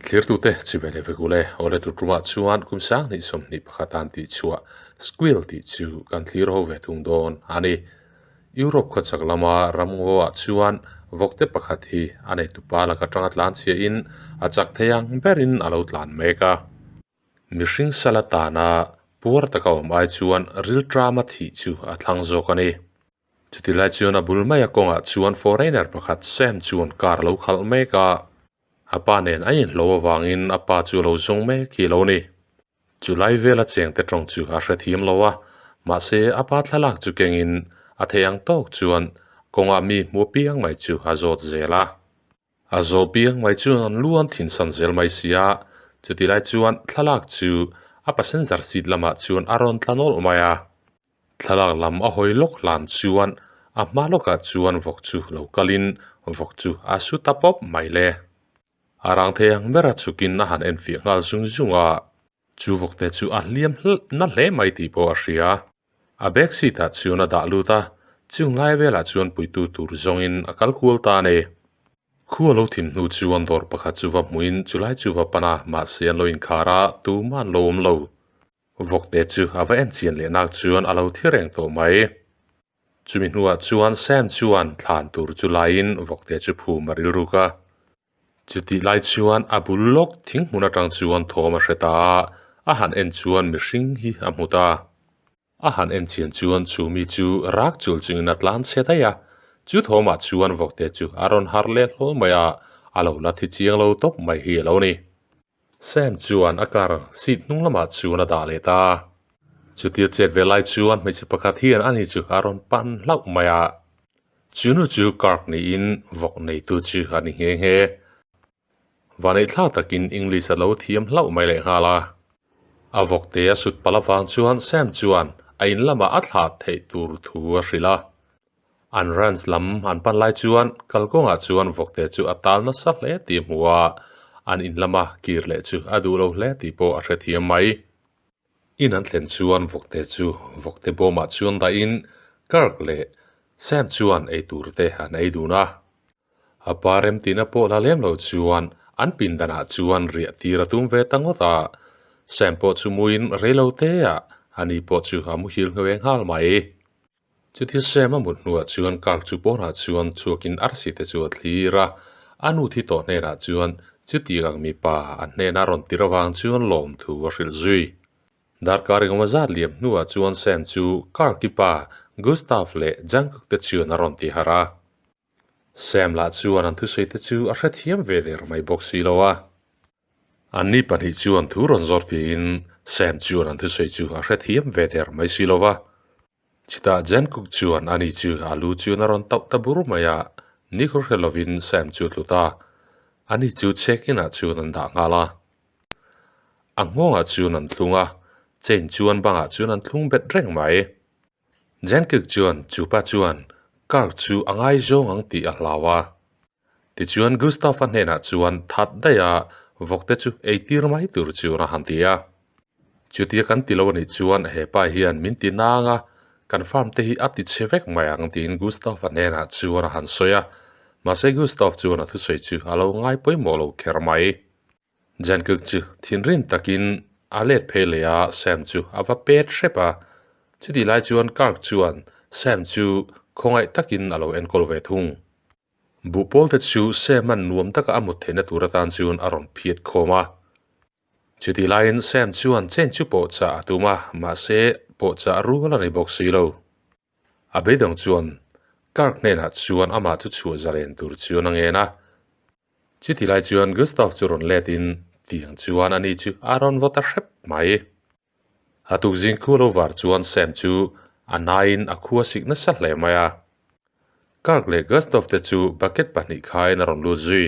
Thlirtute chibai leh vek ule, awle tur tumah chuan kum sanghnih 21 an tih chhuah Squill tih chu kan thlir ho ve thung dawn a ni. Europe khawchhak lama ramngaw ah chuan vawkte pakhat hi a neitupa laka tanga tlan chhia in a chak thei ang berin a lo tlan mek a. Mihring sal atana puar taka awm ai chuan rilṭama thih chu a thlang zawk a ni. Chuti lai chuan a bul maia kawngah chuan foreigner pakhat Sam chuan car a lo khalh mek a, a pa nen a inhlo avangin a pa chu a lo zawng mek hi a lo ni. Chu lai vela chengte tawng chu a hrethiam lo a, mahse a pa thlalak chu kengin a theih ang tawk chuan kawngah mi hmu piang mai chu a zawt zel a. A zawh piang mai chuan an lu an thinsan zel mai si a, chuti lai chuan thlalak chu a passenger seat lamah chuan a rawn tla nawlh mai a. Thlalak lam a hawi lawk hlan chuan a hma lawkah chuan vawk chu lo kalin vawk chu a su ta pawp mai le. A rang thei ang bera chhukin a han enfiah nghal zung zung a, chu vawkte chu a hliam na hle mai tih pawh a hria. A back seat ah chuan a dah lut a, chung lai velah chuan puitu tur zawngin a kal kual ta a ni. Khu a lo thim hnu chuan dawr pakhat chu va hmuin chulai chu va pan a, mahse an lo inkhar a, tumah an lo awm lo. Vawkte chu a va en chian leh nak chuan a lo thi reng tawh mai. Chumi hnuah chuan Sam chuan thlan tur chu laiin vawkte chu phum a rilruk a. Chutih lai chuan a bul lawk thing hmun atang chuan thawm a hre ta a, a han en chuan mihring hi a hmu ta. A han en chian chuan chu mi chu rak chul chungin a tlan chhe daih a, chu thawmah chuan vawkte chu a rawn harh leh hlawl mai a, a lo la thi chiang lo tawp mai hi a lo ni. Sam chuan a car seat hnung lamah chuan a dah leh ta. Chutia chet ve lai chuan hmeichhe pakhat hian ani chu a rawn pan hlauh mai a. Chu nu chu Kirk niin vawk neitu chu a ni nghe nghe. Vanei thlak takin English a lo thiam hlauh mai leh nghal a. A vawk te a sut palh avang chuan Sam chuan a in lamah a thlah theih tur thu a hrilh a. An ranch lam an pan lai chuan kalkawngah chuan vawkte chu a tal nasa hle tih a hmu a, an in lama kir leh chu a duh lo hle tih pawh a hrethiam mai. In an thlen chuan vawkte chu vawkte bawmah chuan dahin Kirk leh Sam chuan ei tur te an ei dun a. A pa remtina pawh la lem lo chuan an pindanah chuan riah tir a tum ve ta ngawt a, Sam pawh chu muin reilo teah ani pawh chu a muhil hnuai nghal mai. Chuti Sam a mut hnuah chuan Kirk chu pawnah chuan chhuakin arsi te chu a thlir a, a nu thi tawh hnenah chuan chuti ang mipa a hnena rawn tir avang chuan lawmthu a hrilh zui. Darkar engemaw zat liam hnuah chuan Sam chu Kirk-i pa Gustav leh Jungkook te chuan a rawn ti harh a. Sam lah chuan an thusawi te chu a hrethiam ve der mai bawk si lo a. Anni pahnih chuan thu rawn zawt fiahin Sam chuan an thusawi chu a hrethiam ve der mai si lo va. Chutah Jungkook chuan ani chu a lu chuan a rawn tauh ta bur mai a, nikhur hre lovin Sam chu a tlu ta. Ani chu check in ah chuan an dah nghal a. A nghawngah chuan an thlung a, chain chuan bangah chuan an thlung bet reng mai. Jungkook chuan chupa chuan Kirk chu a ngaizawng ang tih a hlau a. Tichuan Gustav-a hnenah chuan that daih a, vawkte chu eitir mai tur chuan a han ti a. Chutia kan ti lo a nih chuan he pa hian min ti nang a, kan farm te hi a ti chhe vek mai ang tiin Gustav-a hnenah chuan a han sawi a. Mahse Gustav chuan a thusawi chu a lo ngai pawimawh lo kher mai. Jungkook chu thinrim takin a let phei leh a, Sam chu a va pet hrep a. Chutih lai chuan Kirk chuan Sam chu khawngaih takin a lo enkawl ve thung. Buhpawl te chu Sam an nuam taka a mut theihna tur atan chuan a rawn phiat khawm a. Chutih laiin Sam chuan chain chu pawh chah a tum a, mahse pawh chah rual a ni bawk si lo. A beidawng chuan Kirk hnenah chuan amah chu chhuah zalen tur chuan a ngen a. Chutih lai chuan Gustav chu rawn let in tiang chuan ani chu a rawn vaw ta hrep mai. A tukzing khu lo var chuan Sam chu a naiin a khua sik nasa hle mai a. Kirk leh Gustav te chu bucket pahnih khain a rawn lut zui.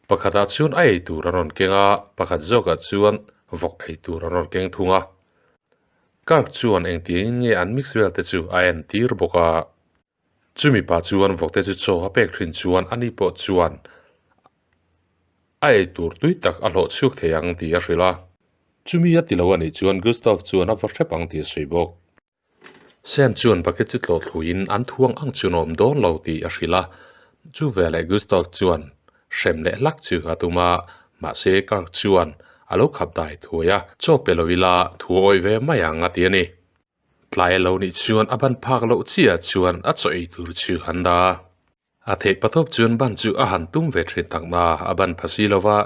Pakhatah chuan a ei tur an rawn keng a, pakhat zawkah chuan vawk ei tur an rawn keng thung a. Kirk chuan engtiangin nge an mix vel te chu a entir bawk a. Chumi pa chuan vawkte chu chaw a pek thin chuan ani pawh chuan a ei tur tui tak a hlawh chhuak thei ang tih a hrilh a. Chumi a ti lo a nih chuan Gustav chuan a va hrep ang tih a sawi bawk. Sam chuan bucket chu tlawh thluin an thuang ang chu an awm dawn lo tih a hrilh a. Chu veleh Gustav chuan hrem leh hlak chu a tum a. Mahse Kirk chuan a lo khap dai thuai a, chaw pe lo ila thu awih ve mai ang a ti a ni. Tlai a lo nih chuan a ban phak loh chiah chuan a chaw ei tur chu an dah a. A theih pathawp chuan ban chu a han tum ve thin tak na, a ban pha si lo va,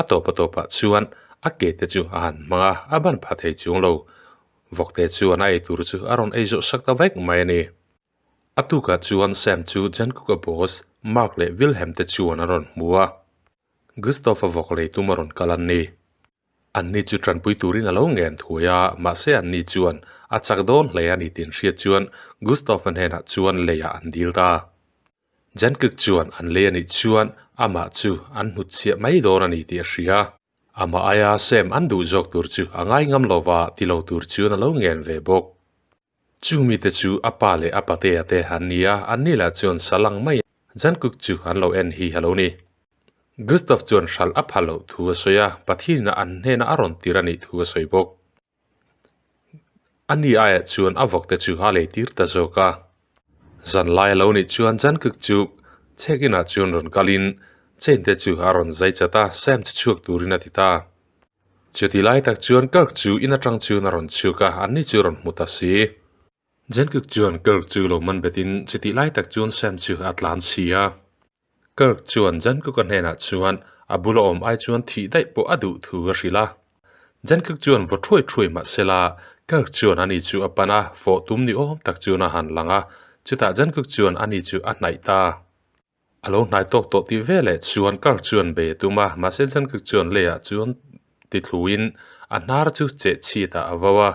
a tawp a tawpah chuan a ke te chu a han hmang a, a ban pha thei chuang lo. Vawkte chuan a ei tur chu a rawn ei zawh sak ta vek mai a ni. A tukah chuan Sam chu Jungkook-a boss Mark leh Wilhelm te chuan an rawn hmu a, Gustav-a vawk lei tum a rawn kal an ni. Anni chu tanpui turin a lo ngen thuai a, mahse anni chuan a chak dawn hle a ni tih an hriat chuan Gustav-a hnenah chuan leiah an dil ta. Jungkook chuan an lei a nih chuan amah chu an hnutchhiah mai dawn a ni tih a hria. Amah aia Sam an duh zawk tur chu a ngai ngam lova ti lo tur chuan a lo ngen ve bawk. Chung mite chu a pa leh a patea te an ni a, anni lah chuan sal ang mai Jungkook chu an lo en hi a lo ni. Gustav chuan hralh a phal loh thu a sawi a, Pathianina an hnena a rawn tir a nih thu a sawi bawk. Ani aiah chuan a vawkte chu a lei tir ta zawk a. Zan lai a lo nih chuan Jungkook chu check in-ah chuan rawn kalin chain te chu a rawn zai chat a, Sam chu chhuak turin a ti ta. Chuti lai tak chuan Kirk chu in atang chuan a rawn chhuk a, anni chu a rawn hmu ta si. Jenkuk chuan Kirk chu lo man betin chutih lai tak chuan Sam chu a tlan si a. Kirk chuan Jenkuk-a hnenah chuan a bula awm ai chuan thih daih pawh a duh thu a hrilh a. Jenkuk chuan vaw thuai thuai mah sela, Kirk chuan ani chu a pan a, fawh tum ni awm tak chuan a han lang a, chutah Jenkuk chuan ani chu a hnaih ta. A lo hnai tawk tawh tih veleh chuan car chuan bei a tum a, mahse Jungkook chuan leiah chuan ti thluin a hnar chu cheh chhit ah a vo a.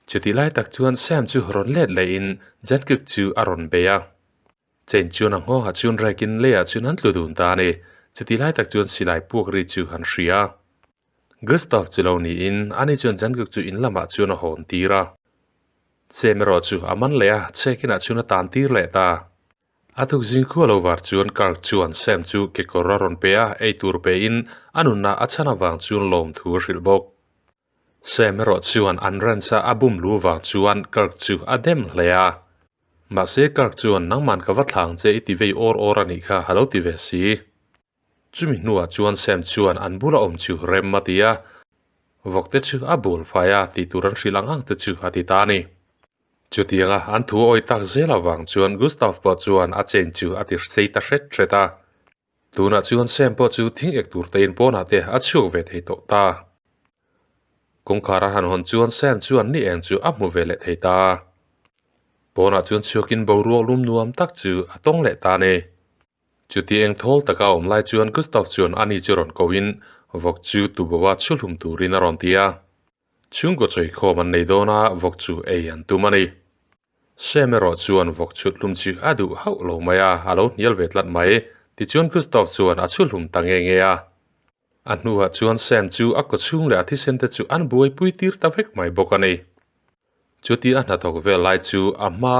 Chutih lai tak chuan Sam chu rawn let lehin Jungkook chu a rawn bei a. Chain chuan a nghawngah chuan rekin leiah chuan an tlu dun ta a ni. Chutih lai tak chuan silai puak ri chu an hria. Gustav chu lo niin ani chuan Jungkook chu in lamah chuan a hawn tir a. Sam erawh chu a man leh a, check-in ah chuan a tan tir leh ta. A thuk zing khua lo var chuan Kirk chuan Sam chu kekawr a rawn pe a, ei tur pein a nunna a chhan avang chuan lawmthu a hrilh bawk. Sam erawh chuan an ranch a a bum lu vang chuan Kirk chu a dem hle a. Mahse Kirk chuan nangman ka va thlang che i ti vei awr awr a nih kha a lo ti ve si. Chumi hnuah chuan Sam chuan an bula awm chu rem a ti a, vawkte chu a bul fai a tih tur an hrilh ang ang te chu a ti ta a ni. Chutianga an thu awi tak zel avang chuan Gustav pawh chuan a chain chu a ti sei ta hret hret a. Tunah chuan Sam pawh chu thing ek tur tein pawnah te a chhuak ve thei tawh ta. Kawngkhar a han hawn chuan Sam chuan ni eng chu a hmu ve leh thei ta. Pawnah chuan chhuakin boruak lum nuam tak chu a tawng leh ta a ni. Chuti eng thawl taka a awm lai chuan Gustav chuan ani chu rawn kohin vawk chu tuboa chhuhlum turin a rawn ti a. Chhungkaw chawikhawm an nei dawn a, vawk chu ei an tum a ni. Sam erawh chuan vawk chhut hlum chu a duh hauh lo mai a, a lo hnial ve tlat mai. Tichuan Gustav chuan a chhu hlum ta nge nge a. A hnuah chuan Sam chu a kawchhung leh a thisen te chu an buaipui tir ta vek mai bawk a ni. Chuti a hnathawk vel lai chu a hma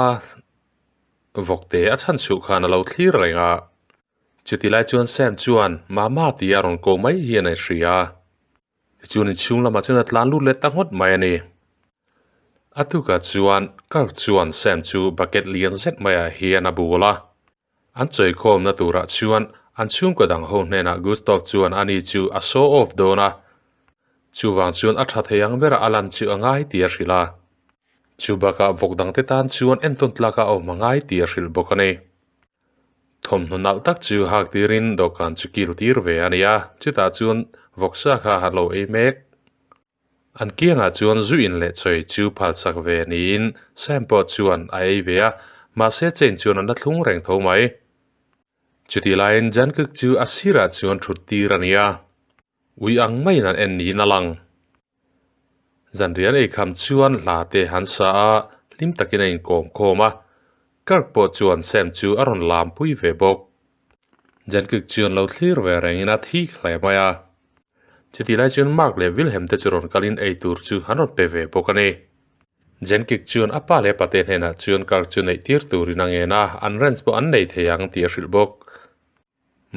vawkte a chhan chhuh khan a lo thlir reng a. Chuti lai chuan Sam chuan Mama tih a rawn ko mai hian a hria. Tichuan inchhung lamah chuan a tlan lut leh ta ngawt mai a ni. A tukah chuan Kirk chuan Sam chu bucket lian zet maiah hian a bul a. An chawikhawmna turah chuan an chhungkaw dang ho hnenah Gustav chuan ani chu a show off dawn a. Chuvang chuan a tha thei ang berah a lan chu a ngai tih a hrilh a. Chu bakah vawk dangte tan chuan entawn tlaka a awm a ngai tih a hrilh bawk a ni. Thawmhnaw nalh tak chu hak tirin dawhkan chu kil tir ve a ni a, chutah chuan vawksa kha a lo ei mek. An kiangah chuan zu in leh chawi chu phalsak ve niin Sam pawh chuan a ei ve a, mahse chain chuan an la thlung reng tho mai. Chutih laiin Jungkook chu a sirah chuan thut tir a ni a, ui ang maiin an en niin a lang. Zanrian eikham chuan hla te an sa a, hlim takin a inkawm khawm a. Kirk pawh chuan Sam chu a rawn lam pui ve bawk. Jungkook chuan lo thlir ve rengin a thik hle mai a. Chutih lai chuan Mark leh Wilhelm te chu rawn kalin ei tur chu an rawn pe ve bawk a ni. Jungkook chuan a pa leh pate hnenah chuan Kirk chu neih tir turin a ngen a, an ranch pawh an nei thei ang tih a hrilh bawk.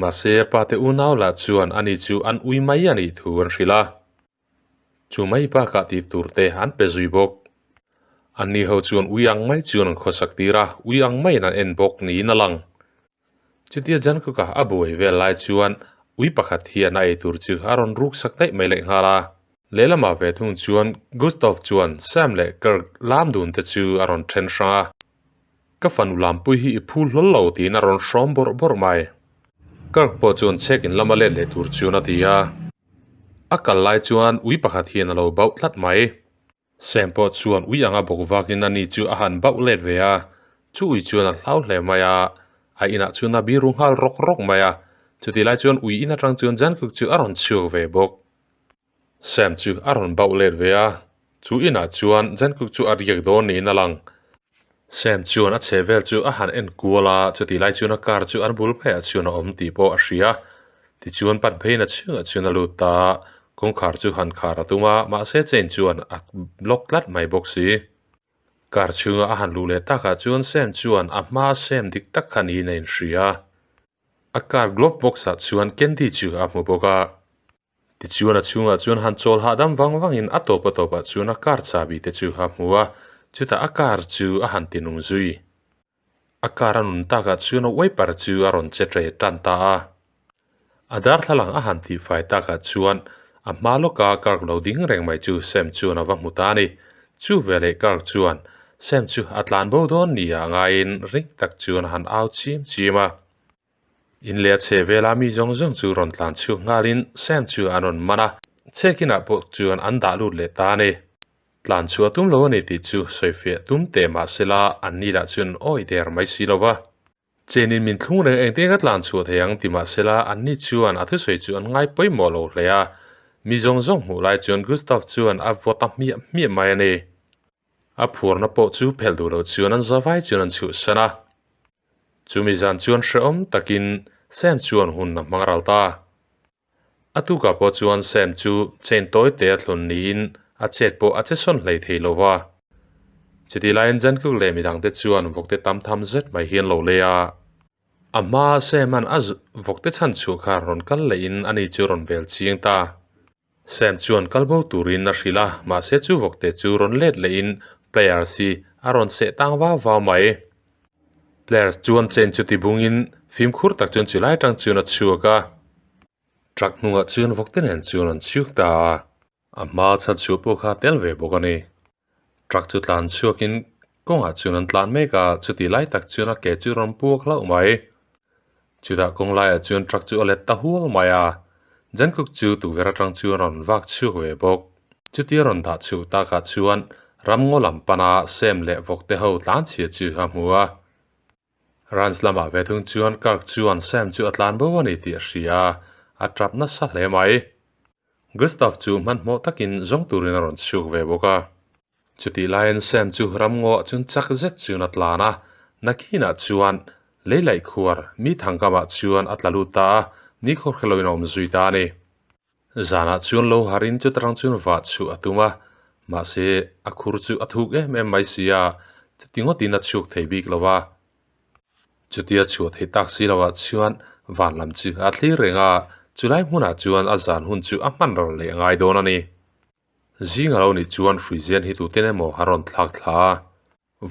Mahse a pate unau lah chuan ani chu an ui mai a nih thu an hrilh a. Chu mai bakah tih tur te an pe zui bawk. Anni ho chuan ui ang mai chuan an khawsak tir a, ui ang maiin an en bawk niin a lang. Chutia Jungkook-a a buai vel lai chuan Ui pakhat hian a eitur chu a rawn ruk sak daih mai leh nghal a. Lehlamah ve thung chuan Gustav chuan Sam leh Kirk lam dun te chu a rawn then hrang a. Ka fanu lampui hi i phul hlawl lo tiin a rawn hrawm bawrh bawrh mai. Kirk pawh chuan chhek in lama let leh tur chuan a ti a. A kal lai chuan ui pakhat hian a lo bauh tlat mai. Sam pawh chuan ui anga bawk vakin ani chu a han bauh let ve a, chu ui chuan a hlau hle mai a, a inah chuan a biru nghal rawk rawk mai a, chutih lai chuan ui in atang chuan Jungkook chu a rawn chhuak ve bawk. Sam chu a rawn bauh let ve a, chu inah chuan Jungkook chu a riak dawn niin a lang. Sam chuan a chhe vel chu a han en kual a, chutih lai chuan a car chu an bul maiah chuan a awm tih pawh a hria. Tichuan pan pheiin a chhungah chuan a lut ta a, kawngkhar chu han khar a tum a, mahse chain chuan a block tlat mai bawk si. Car chhunga a han luh leh takah chuan Sam chuan a hmaa Sam dik tak kha niin a inhria. A car glove box ah chuan candy chu a hmu bawk a. Tichuan a chhungah chuan han chawl hahdam vang vangin a tawp a tawpah chuan a car chahbi te chu a hmu a, chutah a car chu a han ti nung zui. A car a nun takah chuan a wiper chu a rawn che ṭe tan ta a. A darthlalang a han tihfai takah chuan a hma lawka car lo ding reng mai chu Sam chuan a va hmu ta a ni. Chu veleh car chuan Sam chu a tlan bo dawn nia ngaiin ring tak chuan a han au chim chim a. In leh a chhe vela mi zawng zawng chu rawn tlan chhuak nghalin Sam chu an rawn man a, chhekinah pawh chuan an dah lut leh ta a ni. Tlan chhuah tum lo a ni tih chu sawifiah tum teh mah sela an ni lah chuan awi der mai si lo va. Chenin min thlung reng engtin ka tlan chhuah thei ang ti mah sela an ni chuan a thusawi chu an ngai pawimawh lo hle a, mi zawng zawng hmuh lai chuan Gustav chuan a vaw ta hmiah hmiah mai a ni. A phuarna pawh chu phelh duh loh chuan an zavai chuan an chhuhsan a. Chumi zan chuan hrehawm takin Sam chuan hun a hmang ral ta. A tukah pawh chuan Sam chu chain tawi te a thlun niin a chet pawh a che sawn hlei thei lo va. Chutih laiin Jungkook leh midangte chuan vawkte tam tham zet mai hi an lo lei a. A hmaa Sam-a'n a vawkte chhan chhuah kha rawn kal lehin ani chu rawn bel chiang ta. Sam chuan kal bo turin a hrilh a, mahse chu vawkte chu rawn let lehin players hi a rawn seh tang vau vau mai. Players chuan chain chu ti bungin fimkhur tak chuan chu lai atang chuan a chhuak a. Truck hnungah chuan vawkte nen chuan an chhuak ta a, a hma chhan chhuah pawh kha a tel ve bawk a ni. Truck chu tlan chhuakin kawngah chuan an tlan mek a, chuti lai tak chuan a ke chu rawn puak hlauh mai. Chutah kawng laiah chuan truck chu a let ta hual mai a, Jungkook chu tukverh atang chuan rawn vak chhuak ve bawk. Chutia rawn dah chhuh takah chuan ramngaw lam pana Sam leh vawkte ho tlan chhia chu a hmu a. Ranch lamah ve thung chuan Kirk chuan Sam chu a tlan bo a ni tih a hria a, a tap nasa hle mai. Gustav chu hmanhmawh takin zawng turin a rawn chhuk ve bawk a. Chutih laiin Sam chu ramngaw chuan chak zet chuan a tlan a, nakinah chuan lei laih khuar mi thangkamah chuan a tla lut ta a, ni khawr khe loin a awm zui ta a ni. Zanah chuan lo harin chutarang chuan vah chhuah a tum a, mahse a khur chu a thuk em em mai si a, chuti ngawtin a chhuak thei bik lo va. Chutia chhuah theih tak si loah chuan van lam chu a thlir reng a, chulai hmunah chuan a zan hun chu a hman ral leh a ngai dawn a ni. Zing a lo nih chuan hruizen hi tuten emaw a rawn thlak thla a,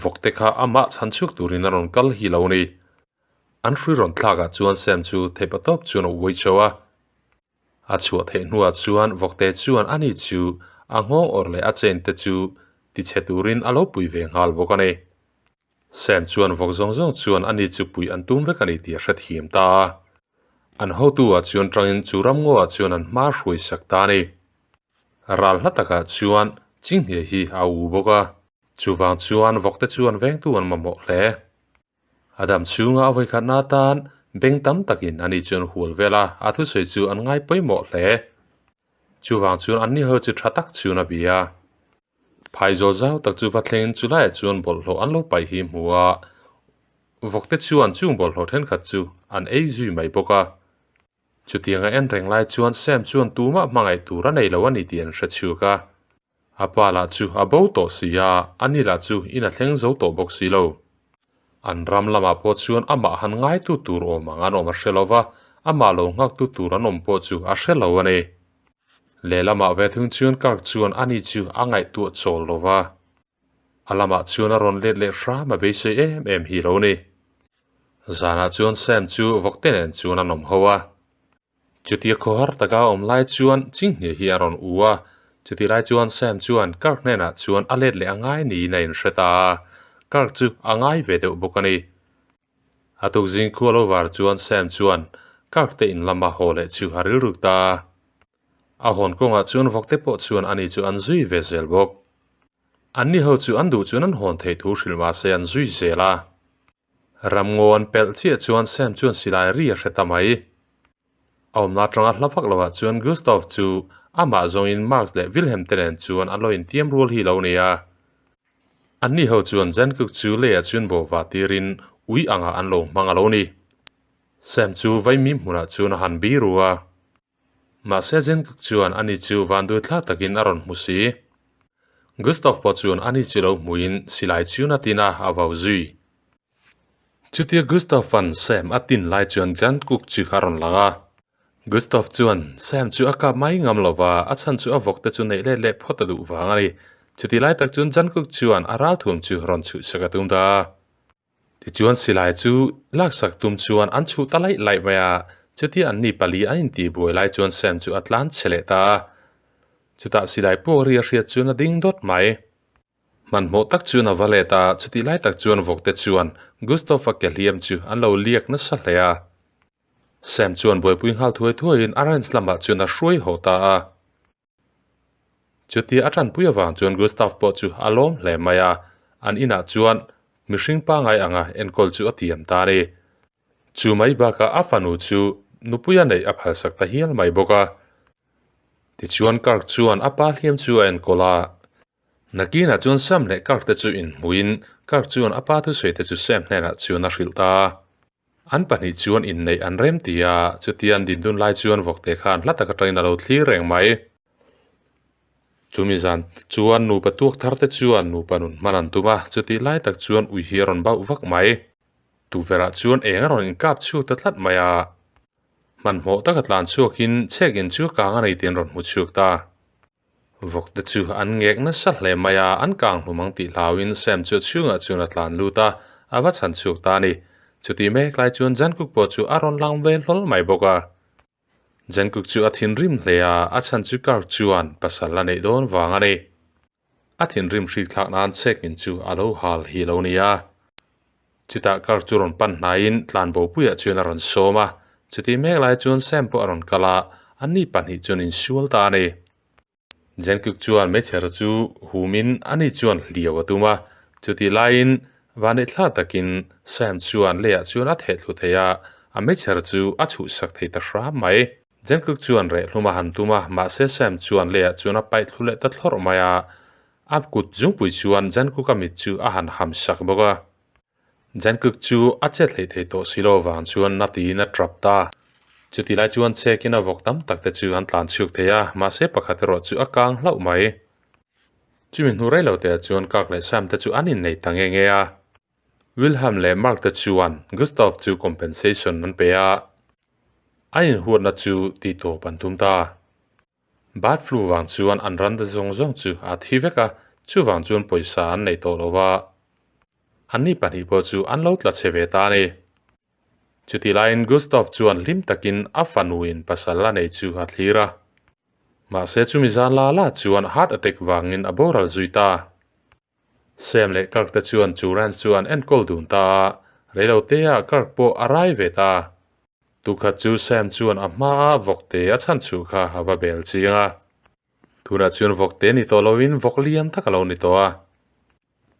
vawkte kha amah chhan chhuak turin a rawn kal hi lo ni. An hrui rawn thlakah chuan Sam chu theihpa tawp chuan a uai chauh a. A chhuah theih hnuah chuan vawkte chuan ani chu a nghawng awrh leh a chain te chu tichhe turin a lo pui ve nghal bawk a ni. Sam chuan vawk zawng zawng chuan ani chu pui an tum vek a ni tih a hrethiam ta a. An hotu-ah chuan tangin chu ramngaw-ah chuan an hma hruai sak ta a ni. Ral hla takah chuan chinghne hi a u bawk a, chuvang chuan vawkte chuan vengtu an mamawh hle. A dam chhunga a vawikhatna atan beng tam takin ani chuan hual vel a, a thusawi chu an ngai pawimawh hle. Chuvang chuan anni ho chu tha tak chuan a bia. Phaizawl zau tak chu va thlengin chu laiah chuan bawlhhlawh an lo paih hi hmu a, vawkte chuan chung bawlhhlawh thenkhat chu an ei zui mai bawk a. Chutianga en reng lai chuan Sam chuan tumah hmangaih tur a nei lo a ni tih an hre chhuak a. A pa lah chu a bo tawh si a, ani lah chu in a thleng zo tawh bawk si lo. An ram lamah pawh chuan amah han ngaitu tur awm ang an awm a hre lo va, amah lo nghaktu tur an awm pawh chu a hre lo a ni. Lehlamah ve thung chuan Kirk chuan ani chu a ngaihtuah chawl lo va, a lamah chuan a rawn let leh hram a beisei em em hi lo ni. Zanah chuan Sam chu vawkte nen chuan an awm ho a. Chutia khawhar taka a awm lai chuan Chinghne hi a rawn u a, chutih lai chuan Sam chuan Kirk hnenah chuan a let leh a ngai niin a inhre ta a, Kirk chu a ngai ve deuh bawk a ni. A tukzing khu a lo var chuan Sam chuan Kirk te in lama haw leh chu a rilruk ta a. A hawn kawngah chuan vawkte pawh chuan ani chu an zui ve zel bawk. Anni ho chu an duh chuan an hawn theih thu hrilh mah se an zui zel a. Ramngaw an pelh chiah chuan Sam chuan silai ri a hre ta mai. A awmna atanga hla vak lovah chuan Gustav chu amah zawngin Marx leh Wilhelm te nen chuan an lo intiam rual hi lo ni a. Anni ho chuan Jungkook chu leiah chuan bawhvah tirin ui angah an lo hmang a lo ni. Sam chu vaimim hmunah chuan a han biru a. Mahse Jungkook chuan ani chu vanduai thlak takin a rawn hmu si. Gustav pawh chuan ani chu lo hmuin silai chun a tin a, a vau zui. Chutia Gustav-a'n Sam a tin lai chuan Jungkook chu a rawn lang a. Gustav chuan Sam chu a kap mai ngam lo va, a chhan chu a vawk te chu neih let leh phawt a duh vang a ni. Chuti lai tak chuan Jungkook chuan a ralthuam chu rawn chhuhsak a tum ta a. Tichuan silai chu laksak tum chuan an chhuh ta laih laih mai a, chutia an ni pali an intihbuai lai chuan Sam chu a tlan chhe leh ta a. Chutah silai puak ri a hriat chuan a ding dawt mai. Hmanhmawh tak chuan a va let a, chutih lai tak chuan vawkte chuan Gustav-a ke hliam chu an lo liak nasa hle a. Sam chuan buaipui nghal thuai thuaiin a ranch lamah chuan a hruai haw ta a. Chutia a tanpui avang chuan Gustav pawh chu a lawm hle mai a, an inah chuan mihring pangai anga enkawl chu a tiam ta a ni. Chu mai bakah a fanu chu nupuia neih a phalsak ta hial mai bawk a. Tichuan Kirk chuan a pa hliam chu a enkawl a. Nakinah chuan Sam leh Kirk te chu inhmuhin Kirk chuan a pa thusawi te chu Sam hnenah chuan a hrilh ta a. An pahnih chuan inneih an rem ti a, chutia an dindun lai chuan vawkte khan hla tak atangin a lo thlir reng mai. Chumi zan chuan nupa tuak thar te chuan nupa nun hman an tum a, chutih lai tak chuan ui hi a rawn bauh vak mai. Tukverhah chuan eng a rawn inkap chhuak ta tlat mai a, hmanhmawh taka tlan chhuakin chhek in chu a kang a nei tih an rawn hmu chhuak ta. Vawkte chu an ngek nasa hle mai a, an kang hlum ang tih hlauin Sam chu a chhungah chuan a tlan lut a, a va chhan chhuak ta a ni. Chutih mek lai chuan Jungkook pawh chu a rawn lang ve hlawl mai bawk a. Jungkook chu a thinrim hle a, a chhan chu Kirk chuan pasal a neih dawn vang a ni. A thinrim hrik thlak nan chhek in chu a lo hal hi lo nia. Chutah Kirk chu rawn pan hnaiin tlanbopuiah chuan a rawn sawm a, chutih mek lai chuan Sam pawh a rawn kal a, anni pahnih chuan insual ta a ni. Jungkook chuan meichher chu humin ani chuan hliau a tum a, chutih laiin vanneihthla takin Sam chuan leiah chuan a thehthlu thei a, a meichher chu a chhuhsak thei ta hram mai. Jungkook chuan reh hlum a han tum a, mahse Sam chuan leiah chuan a paih thlu leh ta thlawrh mai a, a kut zungpui chuan Jungkook-a mit chu a han ham sak bawk a. Jungkook chu a chet hleih thei tawh si lo avang chuan na tiin a trap ta. Chuti lai chuan chekin a vawk tam tak te chu an tlan chhuak thei a, mahse pakhat erawh chu a kang hlauh mai. Chumi hnu rei lo teah chuan Kirk leh Sam te chu an innei ta nge nge a. Wilhelm leh Mark te chuan Gustav chu compensation an pe a, an inhuatna chu tihtawp an tum ta. Bird flu vang chuan an ran te zawng zawng chu a thi vek a, chuvang chuan pawisa an nei tawh lo va, anni pahnih pawh chu an lo tla chhe ve ta a ni. Chutih laiin Gustav chuan hlim takin a fanuin pasal a nei chu a thlir a. Mahse chumi zan la la chuan heart attack vangin a boral zui ta. Sam leh Kirk te chuan chu ranch chu an enkawl dun ta a, reiloteah Kirk pawh a rai ve ta. Tukhat chu Sam chuan a hmaa vawkte a chhan chhuh kha a va bel chiang a. Tunah chuan vawkte ni tawh loin vawk lian tak a lo ni tawh a.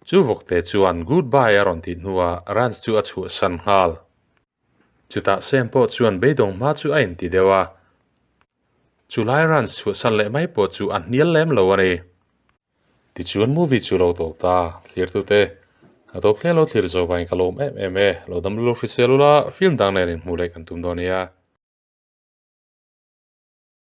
Chu vawkte chuan goodbye a rawn tih hnuah ranch chu a chhuahsan nghal. Chutah Sam pawh chuan beidawng hma chu a inti deuh a. Chulai ranch chhuahsan leh mai pawh chu a hnial lem lo a ni. Tichuan movie chu lo tawp ta, thlirtute. A tawp thleng lo thlir zo vangin ka lawm em em e. Lo dam lulo hrisel ula, film dang nen inhmuh leh kan tum dawn nia.